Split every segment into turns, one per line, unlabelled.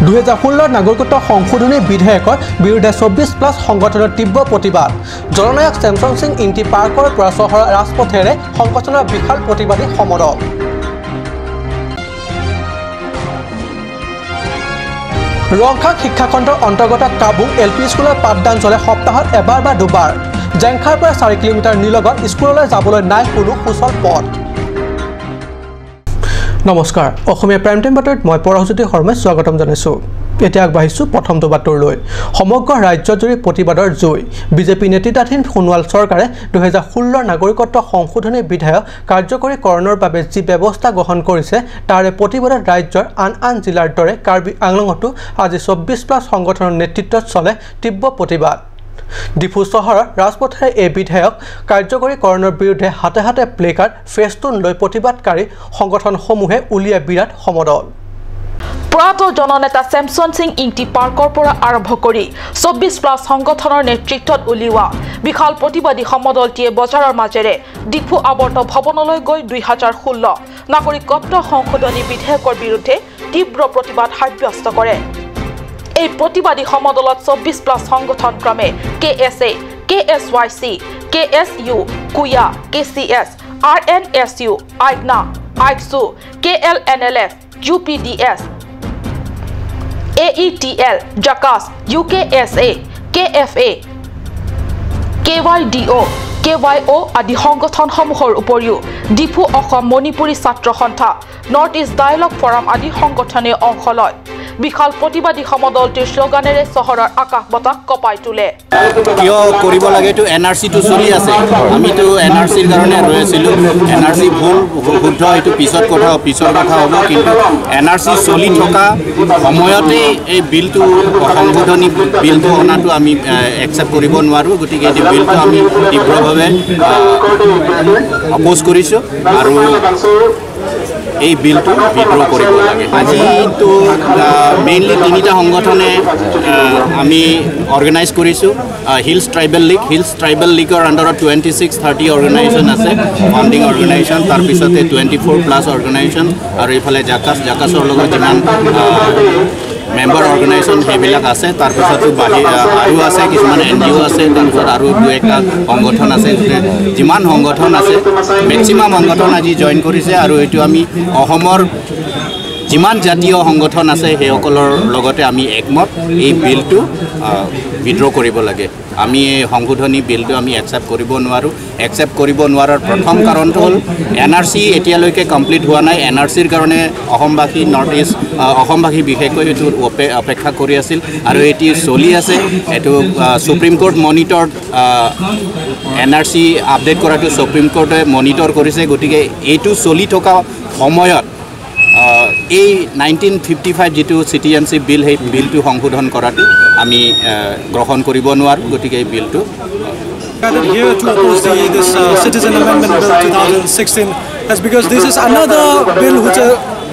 2016 নাগৰিকত্ব সংশোধনী বিধেয়কৰ বিৰুদ্ধে 24 প্লাছ সংগঠনৰ তীব্ৰ প্ৰতিবাদ। জননায়ক চেমছন সিং ইংতি পাৰ্কৰ পৰা চহৰৰ ৰাজপথেৰে সংগঠনৰ বিশাল প্ৰতিবাদী সমদল। ৰংখাং শিক্ষাখণ্ডৰ অন্তৰ্গত কাবুং এল পি স্কুলৰ পাঠদান চলে সপ্তাহত এবাৰ বা দুবাৰ। জেংখাৰ পৰা 4 কিলোমিটাৰ নিলগত স্কুললৈ যাবলৈ নাই কোনো সুচল পথ। নমস্কাৰ, অসমীয়া প্ৰাইম টাইম বাতৰিত মই পৰশজ্যোতি শৰ্মাই স্বাগতম জনাইছোঁ। এতিয়া আগবাঢ়িছোঁ প্ৰথমটো বাতৰিলৈ। সমগ্ৰ ৰাজ্যজুৰি প্ৰতিবাদৰ জুই। বিজেপি নেতৃত্বাধীন সোণোৱাল চৰকাৰে 2016ৰ নাগৰিকত্ব সংশোধনী বিধেয়ক কাৰ্যকৰীকৰণৰ বাবে যি ব্যৱস্থা গ্ৰহণ কৰিছে, তাৰে প্ৰতিবাদত ৰাজ্যৰ আন আন জিলাৰ দৰে কাৰ্বি আংলঙতো আজি 24 প্লাছ সংগঠনৰ নেতৃত্বত চলে তীব্ৰ প্ৰতিবাদ। ডিফু চহৰৰ ৰাজপথেৰে এই বিধেয়ক কাৰ্যকৰীকৰণৰ বিৰুদ্ধে হাতে হাতে প্লেকাৰ্ড, ফেষ্টুন লৈ প্ৰতিবাদকাৰী সংগঠনসমূহে উলিয়াই বিৰাট সমদল।
প্ৰয়াত জননেতা চেমছন সিং ইংটি পাৰ্কৰ পৰা আৰম্ভ কৰি 24 প্লাছ সংগঠনৰ নেতৃত্বত উলিওৱা বিশাল প্ৰতিবাদী সমদলটিয়ে বজাৰৰ মাজেৰে ডিফু আৱৰ্ত ভৱনলৈ গৈ 2016 নাগৰিকত্ব সংশোধনী বিধেয়কৰ বিৰুদ্ধে তীব্ৰ প্ৰতিবাদ সাব্যস্ত কৰে। এই প্ৰতিবাদী সমদলত 24 প্লাছ সংগঠন ক্ৰমে K S A, K S Y C, K S U, কুয়া, K C S, R N S U, আইগনা, আইকচু, K L N L F, U P D S, A E T L, জাকাছ, U K S A, K F A, K Y D O, K Y অ' আদি সংগঠনসমূহৰ উপৰিও ডিফু অসম মণিপুৰী ছাত্ৰ সন্থা, north east dialog forum আদি সংগঠনে অংশ লয়। বিশাল প্ৰতিবাদী সমদলটিৰ শ্লোগানেৰে চহৰৰ আকাশ বতাহ কঁপাই তোলে।
কিয় কৰিব লাগে? এইটো এন আৰ চিটো চলি আছে। আমিতো এন আৰ চিৰ কাৰণে ৰৈ আছিলোঁ। এন আৰ চি ভুল শুদ্ধ এইটো পিছৰ কথা হ'ব, কিন্তু এন আৰ চি চলি থকা সময়তেই এই বিলটো, সংশোধনী বিলটো অনাটো আমি একচেপ্ট কৰিব নোৱাৰোঁ। গতিকে এই বিলটো আমি তীব্ৰভাৱে অপ'জ কৰিছোঁ আৰু এই বিলটো উইড্ৰ কৰিব লাগে। আজিতো মেইনলি তিনিটা সংগঠনে আমি অৰ্গেনাইজ কৰিছোঁ। Hills tribal league, hills tribal লীগৰ আণ্ডাৰত 26, 30 অৰ্গেনাইজেশ্যন আছে, ফাউণ্ডিং অৰ্গেনাইজেশ্যন। তাৰপিছতে 24 প্লাছ অৰ্গেনাইজেশ্যন আৰু এইফালে জাকাছ, জাকাছৰ লগত যিমান মেম্বাৰ অৰ্গেনাইজেশ্যন সেইবিলাক আছে। তাৰপিছতো বাহিৰ আৰু আছে, কিছুমান এন জি অ' আছে, তাৰপিছত আৰু দুই একটা সংগঠন আছে। যিমান সংগঠন আছে, মেক্সিমাম সংগঠন আজি জইন কৰিছে আৰু এইটো আমি অসমৰ যিমান জাতীয় সংগঠন আছে সেইসকলৰ লগতে আমি একমত। এই বিলটো উইড্ৰ কৰিব লাগে। আমি এই সংশোধনী বিলটো আমি একচেপ্ট কৰিব নোৱাৰোঁ। একচেপ্ট কৰিব নোৱাৰাৰ প্ৰথম কাৰণটো হ'ল এন আৰ চি এতিয়ালৈকে কমপ্লিট হোৱা নাই। এন আৰ চিৰ কাৰণে অসমবাসী, নৰ্থ ইষ্ট অসমবাসী বিশেষকৈ এইটো অপেক্ষা কৰি আছিল আৰু এটি চলি আছে। এইটো supreme court monitor, N R C update কৰাটো ছুপ্ৰিম কোৰ্টে মনিটৰ কৰিছে। গতিকে এইটো চলি থকা সময়ত এই 1955 যিটো চিটিজেনশ্বিপ বিল, সেই বিলটো সংশোধন কৰাটো আমি গ্ৰহণ কৰিব নোৱাৰোঁ। গতিকে এই বিলটো
gathered here to oppose this Citizen Amendment Bill 2016 is because this is another bill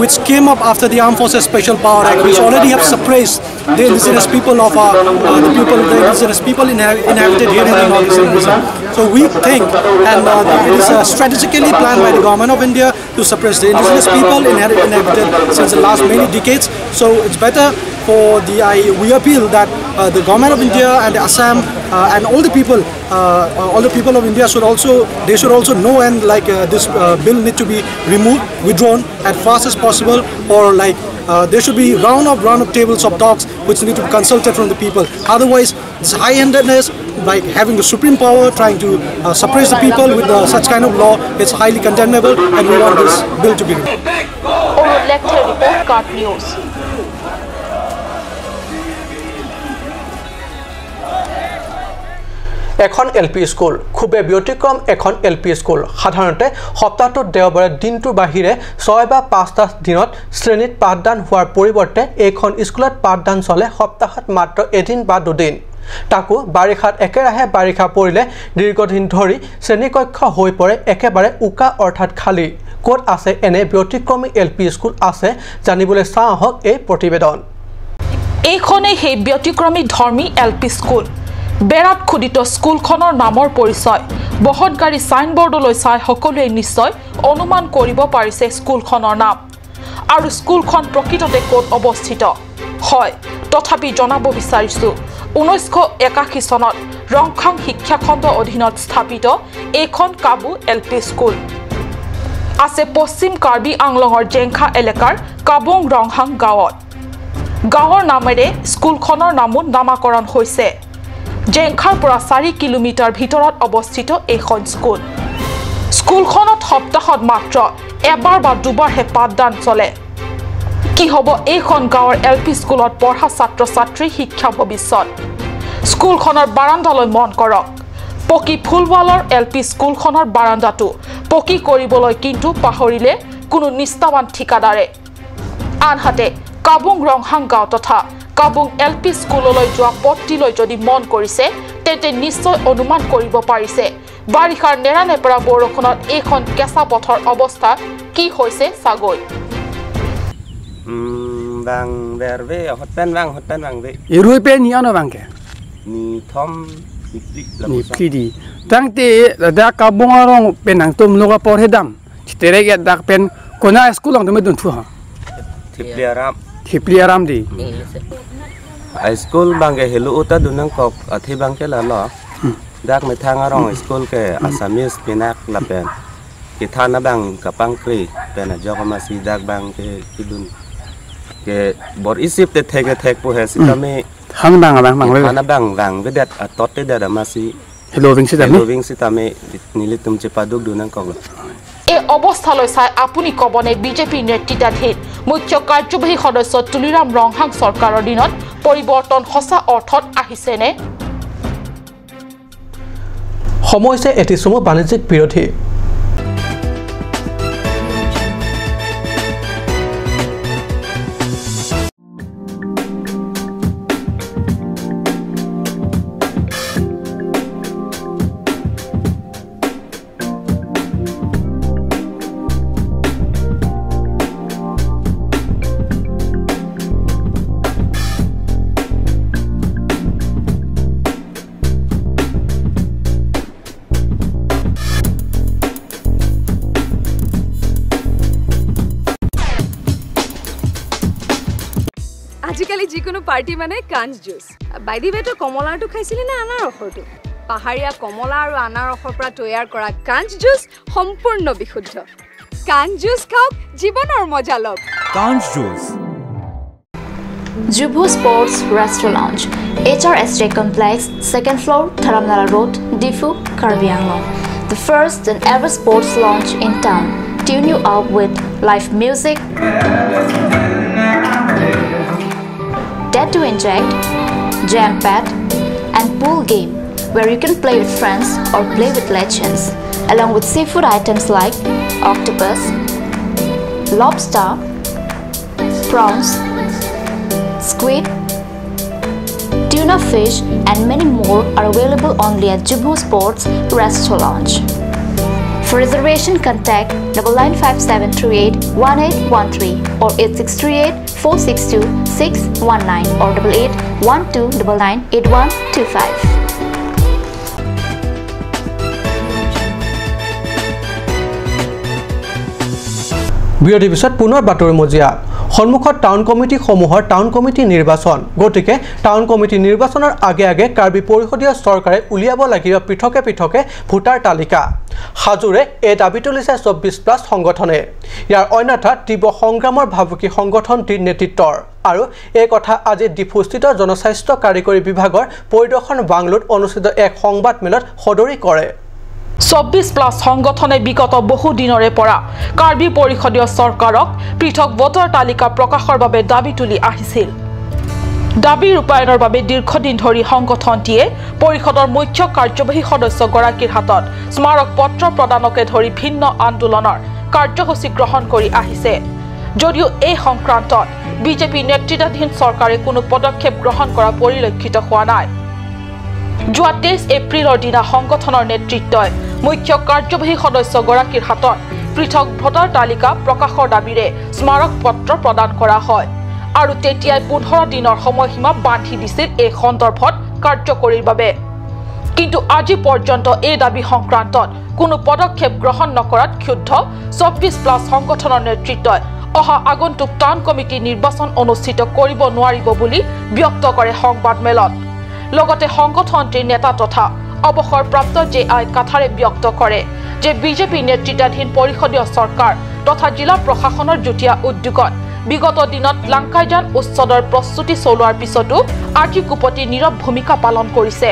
which came up after the Armed Forces Special Power Act, which already have suppressed the indigenous people of our, the people, the indigenous people inhabited here in the northeastern region. So we think, and it is strategically planned by the government of India to suppress the indigenous people inhabited since the last many decades. So it's better for the I we appeal that the government of India and Assam and all the people of India should also they should also know and like this bill need to be removed, withdrawn as fast as possible, or like there should be round of tables of talks which need to be consulted from the people. Otherwise, this high-handedness, like having the supreme power, trying to suppress the people with such kind of law, it's highly condemnable, and we want this bill to be removed.
Arun লেখথেৰ report, card news.
এখন L P school, খুবেই ব্যতিক্ৰম এখন L P school. সাধাৰণতে সপ্তাহটোত দেওবাৰে দিনটোৰ বাহিৰে 6 বা 5টা দিনত শ্ৰেণীত পাঠদান হোৱাৰ পৰিৱৰ্তে এইখন স্কুলত পাঠদান চলে সপ্তাহত মাত্ৰ এদিন বা দুদিন। তাকো বাৰিষাত। একেৰাহে বাৰিষা পৰিলে দীৰ্ঘদিন ধৰি শ্ৰেণীকক্ষ হৈ পৰে একেবাৰে উকা, অৰ্থাৎ খালী। ক'ত আছে এনে ব্যতিক্ৰমী এল পি স্কুল আছে, জানিবলৈ চাওঁ আহক এই প্ৰতিবেদন।
এইখনেই সেই ব্যতিক্ৰমী ধৰ্মী এল পি স্কুল। বেৰাত খোদিত স্কুলখনৰ নামৰ পৰিচয় বহনকাৰী চাইনবৰ্ডলৈ চাই সকলোৱে নিশ্চয় অনুমান কৰিব পাৰিছে স্কুলখনৰ নাম আৰু স্কুলখন প্ৰকৃততে ক'ত অৱস্থিত। হয়, তথাপি জনাব বিচাৰিছোঁ 1981 চনত ৰংখাং শিক্ষাখণ্ড অধীনত স্থাপিত এইখন কাবু এল পি স্কুল আছে পশ্চিম কাৰ্বি আংলঙৰ জেংখা এলেকাৰ কাবুং ৰংহাং গাঁৱত। গাঁৱৰ নামেৰে স্কুলখনৰ নামো নামাকৰণ হৈছে। জেংখাৰ পৰা 4 কিলোমিটাৰ ভিতৰত অৱস্থিত এইখন স্কুল। স্কুলখনত সপ্তাহত মাত্ৰ এবাৰ বা দুবাৰহে পাঠদান চলে। কি হ'ব এইখন গাঁৱৰ এল পি স্কুলত পঢ়া ছাত্ৰ ছাত্ৰীৰ শিক্ষা ভৱিষ্যত? স্কুলখনৰ বাৰাণ্ডালৈ মন কৰক। পকী ফুলৱালৰ এল পি স্কুলখনৰ বাৰাণ্ডাটো পকী কৰিবলৈ কিন্তু পাহৰিলে কোনো নিষ্ঠাবান ঠিকাদাৰে। আনহাতে কাবুং ৰংহাং গাঁও তথা কাবুং এল পি স্কুললৈ যোৱা পথটিলৈ যদি মন কৰিছে তেন্তে নিশ্চয় অনুমান কৰিব পাৰিছে বাৰিষাৰ নেৰানেপেৰা বৰষুণত এইখন কেঁচা পথৰ অৱস্থা কি হৈছে চাগৈ।
Bang berbe hotpen bang hotpen bang be
irui pe ni ano bang ke
ni thom
ni pidi tang te da ka bong arong penang tum loga por hedam tere ge dak pen kona school ang dum thu ha thipli aram di
school bang ge helu uta dunang kok athi bang ke la lo dak me thang arong school ke Assamese pinak la pen ki thana bang kapang kri pen jokama si dak bang ke kidun ke bor isip te theke thek po he sitame
hang bang bang bang le
thana bang bang ve dat atot te dat amasi
hello ving sitame
hello ving sitame nilitum chepaduk dunang kok।
এই অৱস্থালৈ চাই আপুনি ক'বনে BJP নেতৃত্বাধীন মুখ্য কাৰ্যবাহী সদস্য তুলিৰাম ৰংহাং চৰকাৰৰ দিনত পৰিৱৰ্তন সঁচা অৰ্থত আহিছেনে?
সময় হৈছে এটি চমু বাণিজ্যিক বিৰোধী।
আজিকালি যিকোনো পাৰ্টি মানে কাঞ্চ জুচ। বাই the ৱে, তই কমলাৰটো খাইছিলি নে আনাৰসৰটো? পাহাৰীয়া কমলা আৰু আনাৰসৰ পৰা তৈয়াৰ কৰা কাঞ্চ জুচ সম্পূৰ্ণ বিশুদ্ধ। কাঞ্চ জুচ খাওক, জীৱনৰ মজা লওক।
কাঞ্চ juice.
Jubu Sports Restaurant, HRSJ Complex, 2nd floor, Dharamnala Road, Diphu, Karbi Anglong. The first and ever sports lounge in town. Tune you up with live music, tattoo inject, jam pad, and pool game where you can play with friends or play with legends, along with seafood items like octopus, lobster, prawns, squid, tuna fish, and many more are available only at Jubu Sports Restaurant. For reservation, contact 995738 1813 or 8638 462 619 or 881299 8125.
বিৰতিৰ পিছত পুনৰ বাতৰি মজিয়া। সন্মুখত town কমিটিসমূহৰ town committee নিৰ্বাচন। গতিকে town committee নিৰ্বাচনৰ আগে আগে কাৰ্বি পৰিষদীয় চৰকাৰে উলিয়াব লাগিব পৃথকে পৃথকে ভোটাৰ তালিকা। সাজুৰে এই দাবী তুলিছে 24+ সংগঠনে। ইয়াৰ অন্যথা তীব্ৰ সংগ্ৰামৰ ভাবুকি সংগঠনটিৰ নেতৃত্বৰ। আৰু এই কথা আজি ডিফুস্থিত জনস্বাস্থ্য কাৰিকৰী বিভাগৰ পৰিদৰ্শন বাংলোত অনুষ্ঠিত এক সংবাদমেলত সদৰি কৰে।
24+ সংগঠনে বিগত বহু দিনৰে পৰা কাৰ্বি পৰিষদীয় চৰকাৰক পৃথক ভোটাৰ তালিকা প্ৰকাশৰ বাবে দাবী তুলি আহিছিল। দাবী ৰূপায়ণৰ বাবে দীৰ্ঘদিন ধৰি সংগঠনটিয়ে পৰিষদৰ মুখ্য কাৰ্যবাহী সদস্যগৰাকীৰ হাতত স্মাৰক পত্ৰ প্ৰদানকে ধৰি ভিন্ন আন্দোলনৰ কাৰ্যসূচী গ্ৰহণ কৰি আহিছে। যদিও এই সংক্ৰান্তত বিজেপি নেতৃত্বাধীন চৰকাৰে কোনো পদক্ষেপ গ্ৰহণ কৰা পৰিলক্ষিত হোৱা নাই। যোৱা 23 এপ্ৰিলৰ দিনা সংগঠনৰ নেতৃত্বই মুখ্য কাৰ্যবাহী সদস্যগৰাকীৰ হাতত পৃথক ভোটাৰ তালিকা প্ৰকাশৰ দাবীৰে স্মাৰক পত্ৰ প্ৰদান কৰা হয় আৰু তেতিয়াই 15 দিনৰ সময়সীমা বান্ধি দিছিল এই সন্দৰ্ভত কাৰ্যকৰীৰ বাবে। কিন্তু আজি পৰ্যন্ত এই দাবী সংক্ৰান্তত কোনো পদক্ষেপ গ্ৰহণ নকৰাত ক্ষুব্ধ 24+ সংগঠনৰ নেতৃত্বই অহা আগন্তুক টাউন কমিটি নিৰ্বাচন অনুষ্ঠিত কৰিব নোৱাৰিব বুলি ব্যক্ত কৰে সংবাদমেলত। লগতে সংগঠনটিৰ নেতা তথা অৱসৰপ্ৰাপ্ত জে আই কাথাৰে ব্যক্ত কৰে যে বিজেপি নেতৃত্বাধীন পৰিষদীয় চৰকাৰ তথা জিলা প্ৰশাসনৰ যুটীয়া উদ্যোগত বিগত দিনত লাংকাইজান উচ্ছেদৰ প্ৰস্তুতি চলোৱাৰ পিছতো আজি কুপতি নীৰৱ ভূমিকা পালন কৰিছে।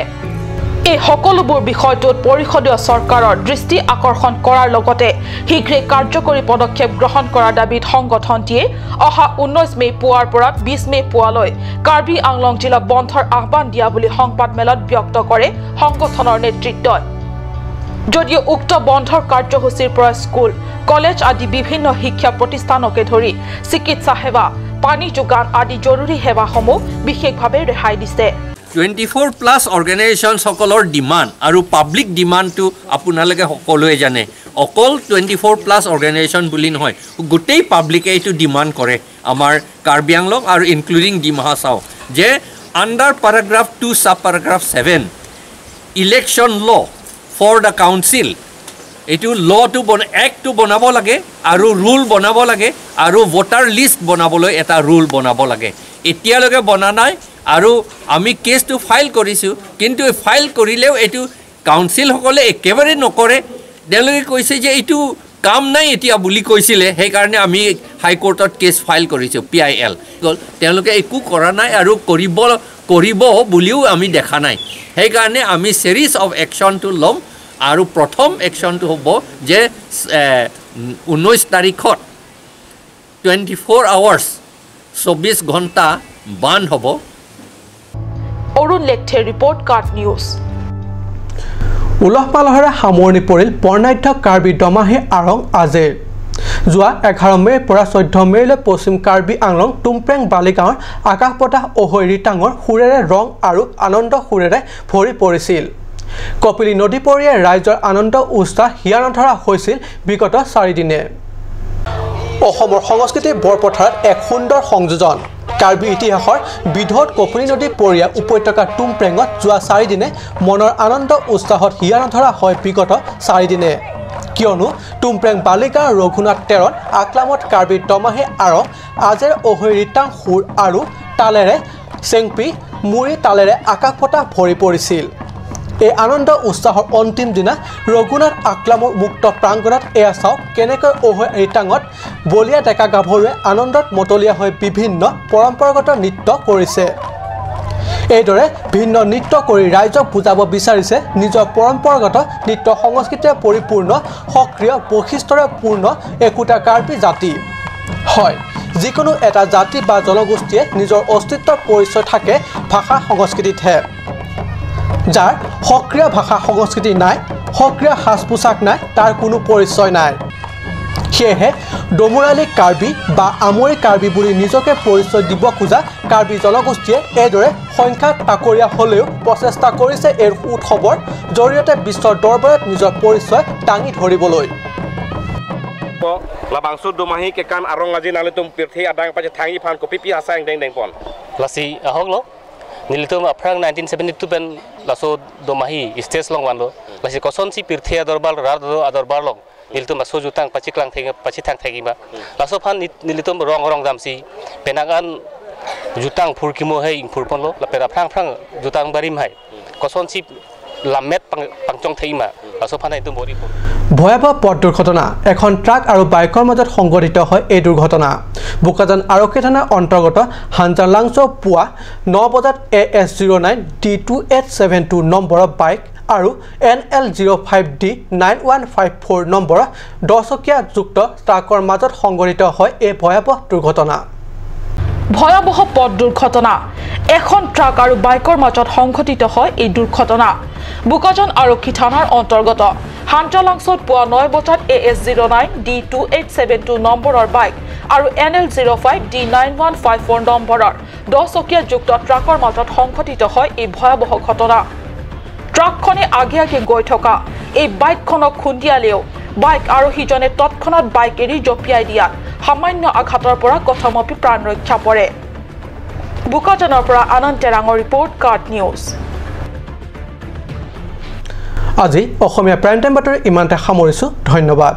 এই সকলোবোৰ বিষয়টোত পৰিষদীয় চৰকাৰৰ দৃষ্টি আকৰ্ষণ কৰাৰ লগতে শীঘ্ৰে কাৰ্যকৰী পদক্ষেপ গ্ৰহণ কৰাৰ দাবীত সংগঠনটিয়ে অহা 19 মে পুৱাৰ পৰা 20 মে পুৱালৈ কাৰ্বি আংলং জিলা বন্ধৰ আহ্বান দিয়া বুলি সংবাদমেলত ব্যক্ত কৰে সংগঠনৰ নেতৃত্বই। যদিও উক্ত বন্ধৰ কাৰ্যসূচীৰ পৰা স্কুল, কলেজ আদি বিভিন্ন শিক্ষা প্ৰতিষ্ঠানকে ধৰি চিকিৎসা সেৱা, পানী যোগান আদি জৰুৰী সেৱাসমূহ বিশেষভাৱে ৰেহাই দিছে।
24 প্লাছ অৰ্গেনাইজেশ্যনসকলৰ ডিমাণ্ড আৰু পাব্লিক ডিমাণ্ডটো আপোনালোকে সকলোৱে জানে। অকল 24 প্লাছ অৰ্গেনাইজেশ্যন বুলি নহয়, গোটেই পাব্লিকে এইটো ডিমাণ্ড কৰে আমাৰ কাৰ্বি আংলং আৰু ইনক্লুডিং ডিমা হাছাও যে under paragraph 2 sub paragraph 7 election law for the council, এইটো ল'টো এক্টটো বনাব লাগে আৰু ৰুল বনাব লাগে আৰু ভোটাৰ লিষ্ট বনাবলৈ এটা ৰুল বনাব লাগে। এতিয়ালৈকে বনা নাই আৰু আমি কেছটো ফাইল কৰিছোঁ, কিন্তু ফাইল কৰিলেও এইটো কাউন্সিলসকলে একেবাৰে নকৰে। তেওঁলোকে কৈছে যে এইটো কাম নাই এতিয়া বুলি কৈছিলে, সেইকাৰণে আমি হাইকোৰ্টত কেছ ফাইল কৰিছোঁ PIL। তেওঁলোকে একো কৰা নাই আৰু কৰিব বুলিও আমি দেখা নাই। সেইকাৰণে আমি ছিৰিজ অফ একশ্যনটো ল'ম আৰু প্ৰথম একশ্যনটো হ'ব যে 19 তাৰিখত 24 আৱাৰ্ছ 24 ঘণ্টা বান্ধ হ'ব।
অৰুণ লেখথেৰ ৰিপৰ্ট, কাৰ্ড নিউজ।
উলহ মালহেৰে সামৰণি পৰিল বৰ্ণাঢ্য কাৰ্বি দমাহী আৰং আজিৰ। যোৱা 11 মে'ৰ পৰা 14 মে'লৈ পশ্চিম কাৰ্বি আংলং টুমপ্ৰেং বালিগাঁৱৰ আকাশ বতাহ অহৈ ৰিটাঙৰ সুৰেৰে ৰং আৰু আনন্দ সুৰেৰে ভৰি পৰিছিল। কপিলী নদীপৰীয়ে ৰাইজৰ আনন্দ উৎসাহ হিয়া নধৰা হৈছিল বিগত চাৰিদিনে। অসমৰ সংস্কৃতিৰ বৰপথাৰত এক সুন্দৰ সংযোজন। কাৰ্বি ইতিহাসৰ বিধত কপিলী নদী পৰীয়া উপত্যকা টুমপ্ৰেঙত যোৱা চাৰিদিনে মনৰ আনন্দ উৎসাহত হিয়া নধৰা হয় বিগত চাৰিদিনে। কিয়নো টুমপ্ৰেং বালিগাঁও ৰঘুনাথ তেৰণ আকলামত কাৰ্বি দমাহী আৰং আজেৰ অহৈ ৰিটাং সুৰ আৰু তালেৰে চেংপি মুৰি তালেৰে আকাশ বতাহ ভৰি পৰিছিল। এই আনন্দ উৎসাহৰ অন্তিম দিনা ৰঘুনাথ আকলামৰ মুক্ত প্ৰাংগণত এয়া চাওক কেনেকৈ অহৈ ৰিটাঙত বলীয়া ডেকা গাভৰুৱে আনন্দত মতলীয়া হৈ বিভিন্ন পৰম্পৰাগত নৃত্য কৰিছে। এইদৰে ভিন্ন নৃত্য কৰি ৰাইজক বুজাব বিচাৰিছে নিজৰ পৰম্পৰাগত নৃত্য সংস্কৃতিৰে পৰিপূৰ্ণ সক্ৰিয় বৈশিষ্ট্যৰে পূৰ্ণ একোটা কাৰ্বি জাতি। হয়, যিকোনো এটা জাতি বা জনগোষ্ঠীয়ে নিজৰ অস্তিত্বৰ পৰিচয় থাকে ভাষা সংস্কৃতিতহে। যাৰ সক্ৰিয় ভাষা সংস্কৃতি নাই, সক্ৰিয় সাজ পোছাক নাই, তাৰ কোনো পৰিচয় নাই। সেয়েহে দমুৰালী কাৰ্বি বা আমৰি কাৰ্বি বুলি নিজকে পৰিচয় দিব খোজা কাৰ্বি জনগোষ্ঠীয়ে এইদৰে সংখ্যা তাকৰীয়া হ'লেও প্ৰচেষ্টা কৰিছে এই উৎসৱৰ জৰিয়তে বিশ্বৰ দৰবাৰত নিজৰ পৰিচয় দাঙি ধৰিবলৈ।
Nilitum aprang 1972 pen laso domahi stage long wanlo lasi koson si pirthia dorbal rar do adorbar long nilitum laso jutang pachiklang theng pachithang thegima laso phan nilitum rong rong damsi penagan jutang phurkimo hai phurpon lo la pera phrang phrang jutang barim hai koson si lamet pangchong thegima laso phan hai tum bori।
ভয়াৱহ পথ দুৰ্ঘটনা। এখন truck আৰু বাইকৰ মাজত সংঘটিত হয় এই দুৰ্ঘটনা। বোকাজান আৰক্ষী থানাৰ অন্তৰ্গত হাঞ্জালাংছ পুৱা 9 বজাত AS 09 D 2872 নম্বৰৰ বাইক আৰু NL 05 D 9154 নম্বৰৰ দহচকীয়া যুক্ত ট্ৰাকৰ মাজত সংঘটিত হয় এই ভয়াৱহ দুৰ্ঘটনা।
ভয়াৱহ পথ দুৰ্ঘটনা। এখন ট্ৰাক আৰু বাইকৰ মাজত সংঘটিত হয় এই দুৰ্ঘটনা। বোকাজান আৰক্ষী থানাৰ অন্তৰ্গত হাঞ্জালাংছত পুৱা 9 বজাত AS 09 D 2872 নম্বৰৰ বাইক আৰু NL 05 D 9154 নম্বৰৰ দহচকীয়া যুক্ত ট্ৰাকৰ মাজত সংঘটিত হয় এই ভয়াৱহ ঘটনা। ট্ৰাকখনে আগে আগে গৈ থকা এই বাইকখনক খুন্দিয়ালেও বাইক আৰোহীজনে তৎক্ষণাত বাইক এৰি জঁপিয়াই দিয়াত সামান্য আঘাতৰ পৰা কথমপি প্ৰাণ ৰক্ষা পৰে। বোকাজানৰ পৰা আনন্দ তেৰাঙৰ ৰিপৰ্ট, কাৰ্ড নিউজ।
আজি অসমীয়া প্ৰাইম টাইম বাতৰি ইমানতে সামৰিছোঁ। ধন্যবাদ।